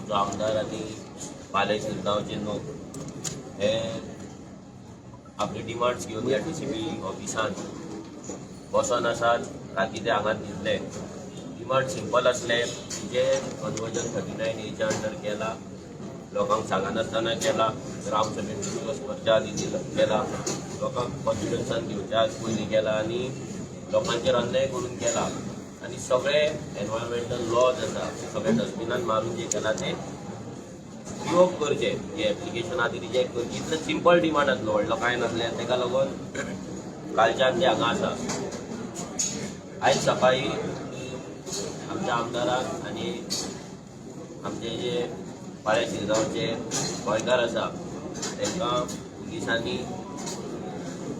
आमचो आमदार आनी पाले शिरगांवचे लोक हे आपले डिमांड्स घेवन ह्या डीसीपी ऑफिसान बसोन आसात. राती ते हांगात न्हिदले. डिमांड सिंपल आसले, जे कन्वर्जन 39 एच्या अंडर केला, लोकांक सांगनासतना केला, ग्रामसभेन डिस्कस करच्या आदी केला, लोकांक कॉन्फिडन्सान घेवच्या पयलीं केला आनी लोकांचेर अन्याय करून केला आनी सगळे एनवायरमेंटल लॉज आसा सगळे डस्टबिनान मारून जे केला ते रिवोक करचे, जे एप्लिकेशन आहा ती रिजेक्ट करची. इतलें सिंपल डिमांड आसलो, व्हडलो कांय नासलें. ताका लागून कालच्यान ते हांगा आसा. आयज सकाळी आमच्या आमदाराक आनी आमचे जे पाळ्या शिरगांवचे गोंयकार आसा तांकां पुलिसांनी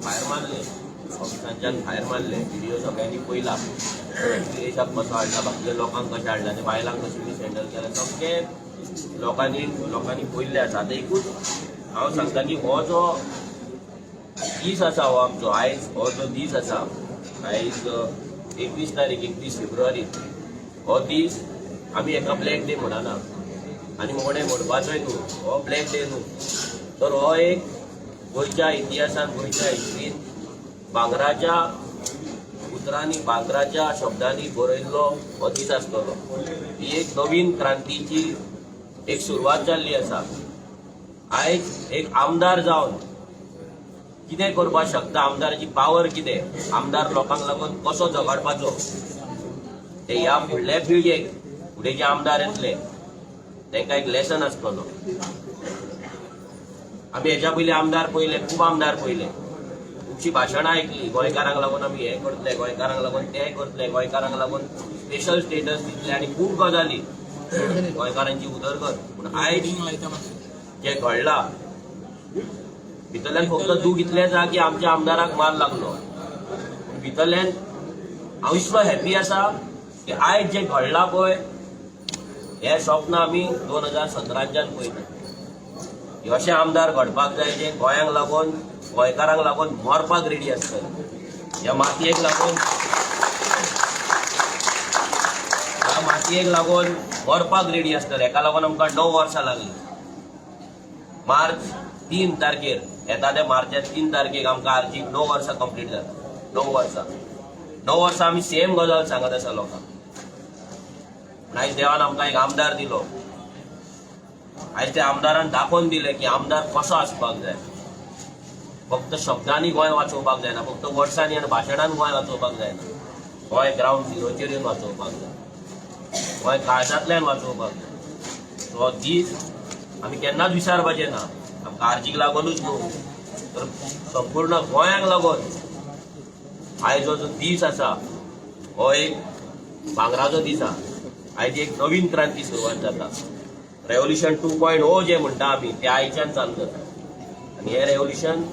भायर मारले, ऑफिसांच्यान भायर मारले. व्हिडिओ सगळ्यांनी पळयला. विरेशाक कसो हाडला, बाकीच्या लोकांक कशें हाडला आनी बायलांक कशें मिसहँडल केलें, सगळें लोकांनी लोकांनी पळयल्लें आसा. आतां एकूच हांव सांगता की हो जो दीस आसा, हो आमचो आयज हो जो दीस आसा, आयज 21 तारीख, 21 फेब्रुवारी, हो दीस आमी हेका ब्लॅक डे म्हणना आनी कोणें म्हणपाचोय न्हू. हो ब्लॅक डे न्हू, तर हो एक गोंयच्या इतिहासान, गोंयच्या हिस्ट्रीन भांगराच्या उतरांनी, भांगराच्या शब्दांनी बरयल्लो हो दीस आसतलो. ही एक नवीन क्रांतीची एक सुरवात जाल्ली आसा. आयज एक आमदार जावन कितें करपाक शकता, आमदाराची पावर कितें, आमदार लोकांक लागून कसो झगडपाचो, ते ह्या फुडल्या पिळगेक, फुडें जे आमदार येतले तांकां एक लेसन आसतलो. आमी हेच्या पयलीं आमदार पळयले, खूब आमदार पळयले, खुबशीं भाशणां आयकली. गोंयकारांक लागून आमी हें करतले, गोंयकारांक लागून तें करतले, गोंयकारांक लागून स्पेशल स्टेटस दितले आनी खूब गजाली, गोंयकारांची उदरगत. पूण आयज जें घडलां, भितरल्यान फक्त दूख इतलेंच आहा की आमच्या आमदाराक मार लागलो. पूण भितरल्यान हांव इतलो हॅपी आसा की आयज जें घडलां पळय, हें स्वप्न आमी 2017च्यान पळयता की अशे आमदार घडपाक जाय जे गोंयांक लागून, गोंयकारांक लागून मरपाक रेडी आसतले. ह्या मातयेक लागून, ह्या मातयेक लागून मरपाक रेडी आसतले. हेका लागून आमकां 9 वर्सां लागलीं. मार्च 3 तारखेर येता त्या मार्चा 3 तारखेक आमकां आर्जीक 9 वर्सां कंप्लीट जाता. 9 वर्सां, 9 वर्सां आमी सेम गजाल सांगत आसा लोकांक. पूण आयज देवान आमकां एक आमदार दिलो. आयज त्या आमदारान दाखोवन दिलें की आमदार कसो आसपाक जाय. फक्त शब्दांनी गोंय वाचोवपाक जायना, फक्त वर्सांनी आनी भाशणान गोंय वाचोवपाक जायना. गोंय ग्रावंड झिरोचेर येवन वाचोवपाक जाय, गोंय काळजांतल्यान वाचोवपाक जाय. तो दीस आमी केन्नाच विसरपाचे ना. आमकां आर्जीक लागूनच न्हू, तर संपूर्ण गोंयांक लागून आयज हो जो दीस आसा हो एक भांगराचो दीस आहा. आयज एक नवीन क्रांती सुरवात जाता. रेव्होल्युशन 2.0 जे म्हणटा आमी, ते आयच्यान चालू जाता आनी हे रेव्होल्युशन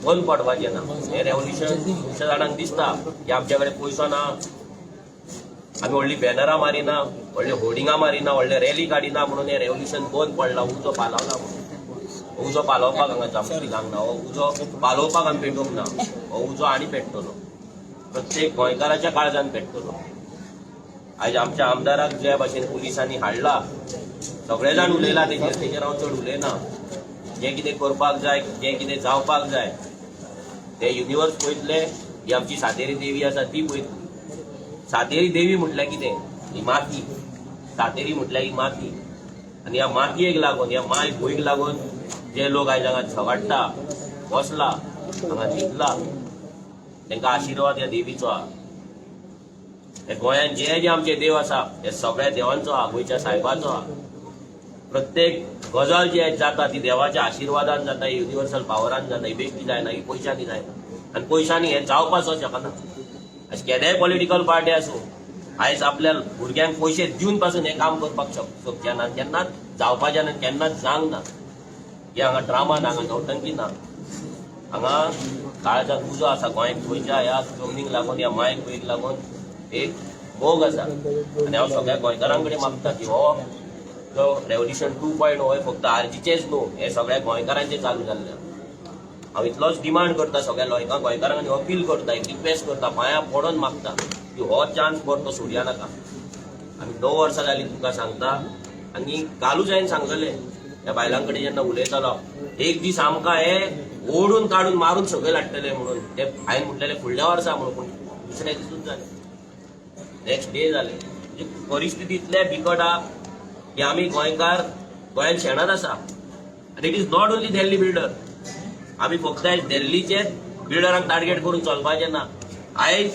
बंद पडपाचें ना. हे रेव्होल्युशन खुबश्या जाणांक दिसता की आमच्या कडेन पयसो ना, आमी व्हडली बॅनरां मारिना, व्हडली होर्डिंगां मारिना, व्हडले रॅली काडिना म्हणून हे रेव्होल्युशन बंद पडला, उजो पालवला म्हणून. उजो पालोवपाक हांगा जावंक ना. हो उजो पालोवपाक आमी पेटोवंक ना. हो उजो आनी पेट्टलो, प्रत्येक गोंयकाराच्या काळजान पेट्टलो. आयज आमच्या आमदाराक ज्या भाशेन पुलिसांनी हाडला, सगळे जाण उलयला तेजेर, तेजेर हांव चड उलयना. जें कितें करपाक जाय, जें कितें जावपाक जाय, ते युनिवर्स पळयतले. ही आमची सातेरी देवी आसा ती पळयतली. सातेरी देवी म्हटल्यार कितें? ही माती. सातेरी म्हटल्यार ही माती. आनी ह्या मातयेक लागून, ह्या माय भूंयक लागून जे लोक आयज हांगा झगडटा, बसला, हांगा न्हिदला, तांकां आशिर्वाद ह्या देवीचो आहा. हे गोंयांत जे जे आमचे देव आसा, हे सगळ्या देवांचो आहा, गोंयच्या सायबाचो आहा. प्रत्येक गजाल जी जाता ती देवाच्या आशिर्वादान जाता, युनिवर्सल पावरान जाता. ही बेश्टी जायना, ही पयशांनी जायना आनी पयशांनी हें जावपाचो शकना. आयज केदेय पॉलिटिकल पार्टी आसूं, आयज आपल्या भुरग्यांक पयशे दिवन पासून हें काम करपाक शकचे ना, केन्नाच जावपाचें ना, केन्नाच जावंक ना. हे हांगा ड्रामा ना, हांगा नौटंकी ना. हांगा काळजाक उजो आसा. गोंय, गोंयच्या ह्या जमनीक लागून, ह्या माय भुंयेक लागून एक मोग आसा. आनी हांव सगळ्या गोंयकारां कडेन मागता की हो जो रेव्होल्युशन 2.0 फक्त आर्जीचेच न्हू, हे सगळ्या गोंयकारांचे चालू जाल्ले. हांव इतलोच डिमांड करता सगळ्या लोकांक, गोंयकारांक अपील करता, एक रिक्वेस्ट करता, पांयां पडोन मागता की हो चान्स परतो सोडया नाका. आमी 9 वर्सां जालीं तुमकां सांगता. आनी कालूच हांवें सांगलेलें त्या बायलां कडेन जेन्ना उलयतालो, एक दीस आमकां हे ओडून काडून मारून सकयल हाडटले म्हणून. ते हांवें म्हटलेलें फुडल्या वर्सा म्हणून, पूण दुसऱ्या दिसूच जालें, नेक्स्ट डे जालें. म्हणजे परिस्थिती इतल्या बिकट आहा की आमी गोंयकार गोंयान शेणत आसा. आनी it is not only Delhi builder. आमी फक्त आयज दिल्लीचे बिल्डरांक टार्गेट करून चलपाचें ना. आयज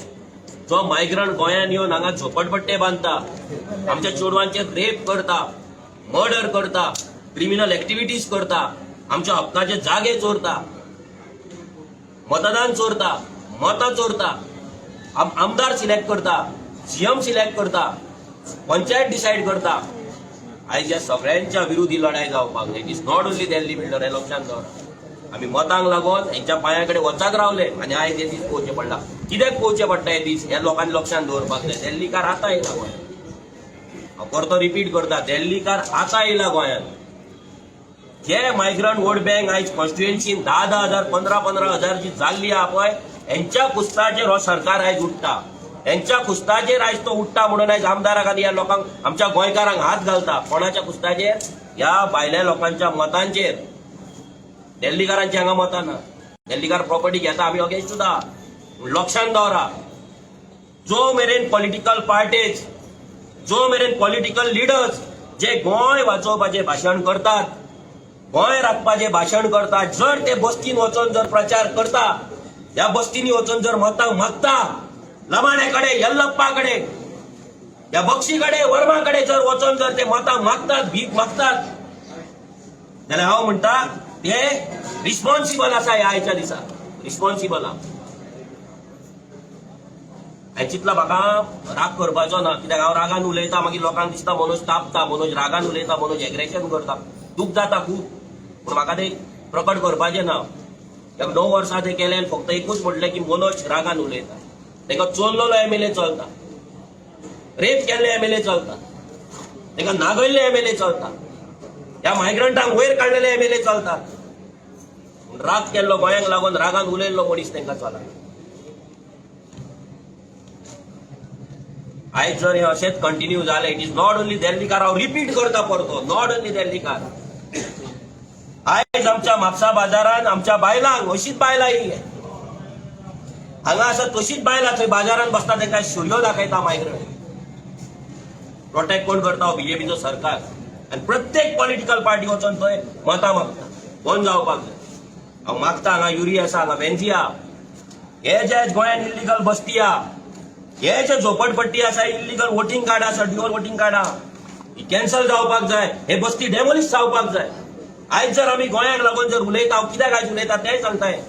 जो मायग्रंट गोंयान येवन हांगा झोपडपट्टे बांदता, आमच्या चेडवांचेर रेप करता, मर्डर करता, क्रिमिनल एक्टिविटीज करता, आमच्या हक्काचे जागे चोरता, मतदान चोरता, मतां चोरता, आमदार सिलेक्ट करता, सीएम सिलेक्ट करता, पंचायत डिसायड करता, आयज ह्या सगळ्यांच्या विरोधी लढाई जावपाक जाय. It is not only Delhi builder हें लक्षात दवरा. आमी मतांक लागून हेंच्या पांया कडेन वचाक रावले आनी आयज हे दीस पळोवचे पडला. कित्याक पळोवचे पडटा हे दीस हे लोकांनी लक्षात दवरपाक जाय. दिल्लीकार आतां येयला गोंयांत. हांव परतो रिपीट करता, दिल्लीकार आतां येयला गोंयांत. जे मायग्रंट वोट बँक आयज कॉन्स्टिट्युएन्सीन 10-10 हजार, 15-15 हजार जी जाल्ली आहा पळय, हेंच्या कुस्ताचेर हो सरकार आयज उठ्ठा. हेंच्या कुस्ताचेर आयज तो उठ्ठा म्हणून आयज आमदाराक आनी ह्या लोकांक, आमच्या गोंयकारांक हात घालता. कोणाच्या कुस्ताचेर? ह्या भायल्या लोकांच्या मतांचेर. दिल्लीकारांची हांगा मतां ना. दिल्लीकार प्रॉपर्टी घेता, आमी अगेन्स्ट सुद्दां. लक्षात दवरा, जो मेरेन पॉलिटिकल पार्टीज, जो मेरेन पॉलिटिकल लिडर्स जे गोंय वाचोवपाचें भाशण करतात, गोंय राखपाचें भाशण करतात, जर ते बस्तीन वचोन जर प्रचार करता, ह्या बस्तींनी वचोन जर मतां मागता, लमाणे कडेन, यल्लप्पा कडेन, ह्या बक्षी कडेन, वर्मा कडेन जर वचोन जर ते मतां मागतात, भीक मागतात, जाल्यार हांव म्हणटा ते रिस्पॉन्सिबल आसा. ह्या आयच्या दिसा रिस्पॉन्सिबल आहा. हांवें चिंतलां म्हाका राग करपाचो ना, कित्याक हांव रागान उलयता, मागीर लोकांक दिसता मनोज तापता, मनोज रागान उलयता, मनोज एग्रेशन करता. दूख जाता खूब, पूण म्हाका ते प्रकट करपाचें ना. कित्याक 9 वर्सां ते केले आनी फक्त एकूच म्हटलें की मनोज रागान उलयता. ताका चोरलेलो एमएलए चलता, रेप केल्ले एमएलए चलता, ताका नागयल्ले एमएलए चलता, ह्या मायग्रंटांक वयर काडलेले एमएलए चलता. पूण राग केल्लो, गोंयांक लागून रागान उलयल्लो मनीस तांकां चलना. आयज जर हें अशेंच कंटिन्यू जालें, it is not only दिल्लीकार. हांव रिपीट करता परतो, not only दिल्लीकार. आयज आमच्या म्हापसा बाजारान आमच्या बायलांक, अशीच बायलां ही हांगा आसा तशीच बायलां थंय बाजारान बसता, तांकां सुरयो दाखयता मायग्रंट. प्रोटेक्ट कोण करता? बीजेपीचो सरकार. आनी प्रत्येक पॉलिटिकल पार्टी वचोन थंय मतां मागता. बंद जावपाक जाय. हांव मागता, हांगा युरी आसा, हांगा वेन्झी आहा, हे जे गोंयांत इल्लिगल बस्ती आहा, हे जे झोपडपट्टी आसा, इल्लिगल वोटींग कार्ड आसा, ड्युअल वोटींग कार्ड आहा, ही कॅन्सल जावपाक जाय. हे बस्ती डेमोलिश जावपाक जाय. आयज जर आमी गोंयांक लागून जर उलयता, हांव कित्याक आयज उलयता तेंय सांगताय.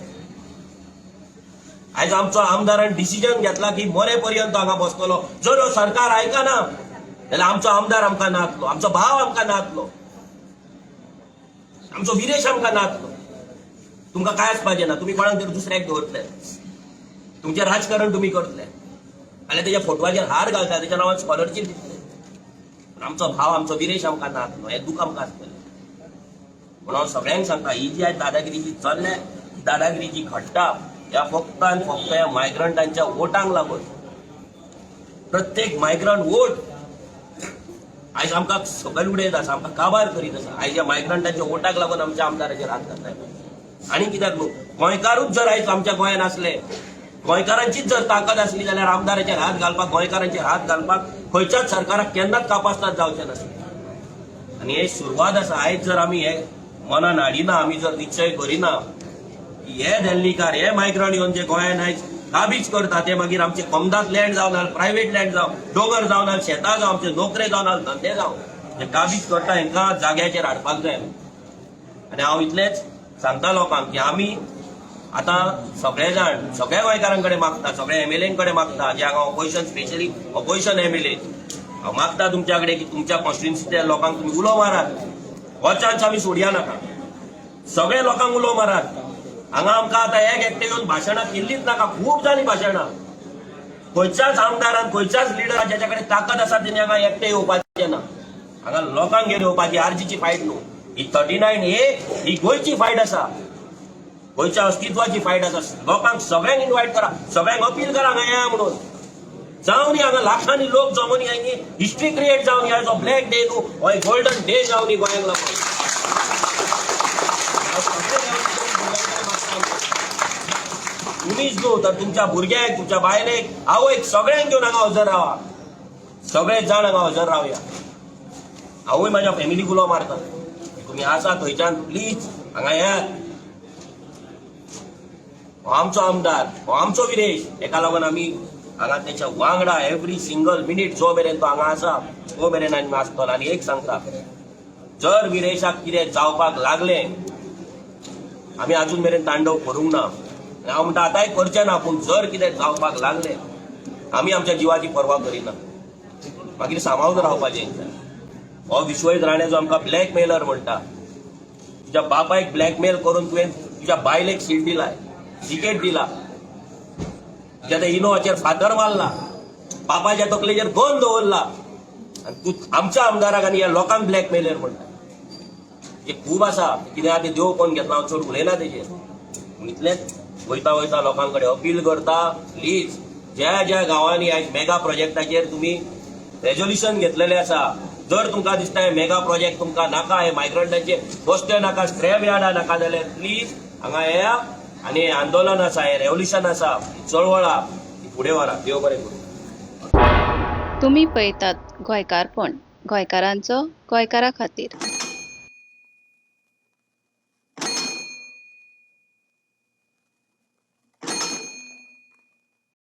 आयज आमचो आमदारान डिसिजन घेतला की मरे पर्यंत हांगा बसतलो. जर हो सरकार आयकना जाल्यार आमचो आमदार आमकां नातलो, आमचो भाव आमकां नातलो, आमचो विरेश आमकां नातलो. तुमकां काय आसपाचें ना. तुमी कोणाक तरी दुसऱ्याक दवरतले, तुमचें राजकारण तुमी करतले जाल्यार तेच्या फोटवाचेर हार घालता, तेच्या नांवान स्कॉलरशीप दितले. पूण आमचो भाव, आमचो विरेश आमकां नातलो हें दूख आमकां आसतलें. म्हणून हांव सगळ्यांक सांगता, ही जी आयज दादागिरी जी चल्ल्या, ही दादागिरी जी घडटा, ह्या फक्त आनी फक्त ह्या मायग्रंटांच्या वोटांक लागून. प्रत्येक मायग्रंट वोट आयज आमकां सकयल उडयत आसा, आमकां काबार करीत आसा. आयज ह्या मायग्रंटांच्या वोटाक लागून आमच्या आमदाराचेर हात घालता. आनी कित्याक न्हू? गोंयकारूच जर आयज आमच्या गोंयांत आसले, गोंयकारांचीच जर ताकद आसली जाल्यार आमदाराचेर हात घालपाक, गोंयकारांचेर हात घालपाक खंयच्याच सरकाराक केन्नाच कापास्ताद जावचें नासलें. आनी हे सुरवात आसा. आयज जर आमी हे मनान हाडिना, आमी जर निश्चय करिना की हे दिल्लीकार, हे मायग्रंट येवन जे गोंयान आयज काबीज करता, ते मागीर आमचे कोमदाद लँड जावन, नाल्यार प्रायवेट लँड जावं, दोंगर जावं, नाल्यार शेतां जावं, आमचे नोकरे जावं, नाल्यार धंदे जावं, जे काबीज करता हेंकां जाग्याचेर हाडपाक जाय. आनी हांव इतलेंच सांगता लोकांक की आमी आतां सगळे जाण सगळ्या गोंयकारां कडेन मागता, सगळ्या एमएलए कडेन मागता, जे हांगा opposition, specially opposition MLA, हांव मागता तुमच्या कडेन की तुमच्या कॉन्स्टिट्युन्सीच्या लोकांक तुमी उलो मारात. हो चान्स आमी सोडया नाका. सगळे लोकांक उलो मारात. हांगा आमकां आतां एक एकटे येवन भाशणां केल्लीच नाका. खूब जालीं भाशणां. खंयच्याच आमदारान, खंयच्याच लिडरान, ज्याच्या कडेन ताकद आसा तेणी हांगा एकटे येवपाचें ना. हांगा लोकांक घेवन येवपाची. आरजीची फायट न्हू ही, 39A ही गोंयची फायट आसा, गोंयच्या अस्तित्वाची फायट आसा. लोकांक सगळ्यांक इन्वायट करा, सगळ्यांक अपील करा हांगा येया म्हणून. जावनी हांगा लाखांनी लोक जमोनी आनी हिस्ट्री क्रिएट जावनी. आयचो ब्लॅक डे न्हू, हो गोल्डन डे जावनी गोंयांक लागून. तुमीच न्हू तर तुमच्या भुरग्यांक, तुमच्या बायलेक, आवयक सगळ्यांक घेवन हांगा हजर रावा. सगळे जाण हांगा हजर रावया. हांवूय म्हाज्या फॅमिलीक उलो मारता, तुमी आसा थंयच्यान प्लीज हांगा येयात. हो आमचो आमदार, हो आमचो विरेश. हेका लागून आमी हांगा तेच्या वांगडा एवरी सिंगल मिनीट, जो मेरेन तो हांगा आसा तो मेरेन आमी आसतलो. आनी एक सांगता, जर विरेशाक कितें जावपाक लागलें, आमी अजून मेरेन तांडव करूंक ना आनी हांव म्हणटा आतांय करचें ना, पूण जर कितें जावपाक लागलें, आमी आमच्या जिवाची पर्वा करिना. मागीर सांबाळून रावपाचें. हो विश्वजीत राणे जो आमकां ब्लॅकमेलर म्हणटा, तुज्या बापायक ब्लॅकमेल करून तुवें तुज्या बायलेक सीट दिलाय, तिकेट दिला, तुज्या त्या इनोवाचेर फातर मारला, बापायच्या तकलेचेर गन दवरला आनी तूं आमच्या आमदाराक आनी ह्या लोकांक ब्लॅकमेलर म्हणटा. हे खूब आसा कितें आहा तें देव कोण घेतला. हांव चड उलयना तेजेर. पूण इतलेंच वयता वयता लोकां कडेन अपील करता, प्लीज ज्या ज्या गांवांनी आयज मेगा प्रोजेक्टाचेर तुमी रेजोल्युशन घेतलेलें आसा, जर तुमकां दिसता हे मेगा प्रोजेक्ट तुमकां नाका, हे मायग्रंटाचे वस्ते नाका, स्क्रॅप यार्डां नाका जाल्यार प्लीज हांगा येया आनी हें आंदोलन आसा, हें रेवोल्युशन आसा, ही चळवळ आहा, ती फुडें व्हरा. देव बरें करूं. तुमी पळयतात गोंयकारपण, गोंयकारांचो गोंयकारा खातीर.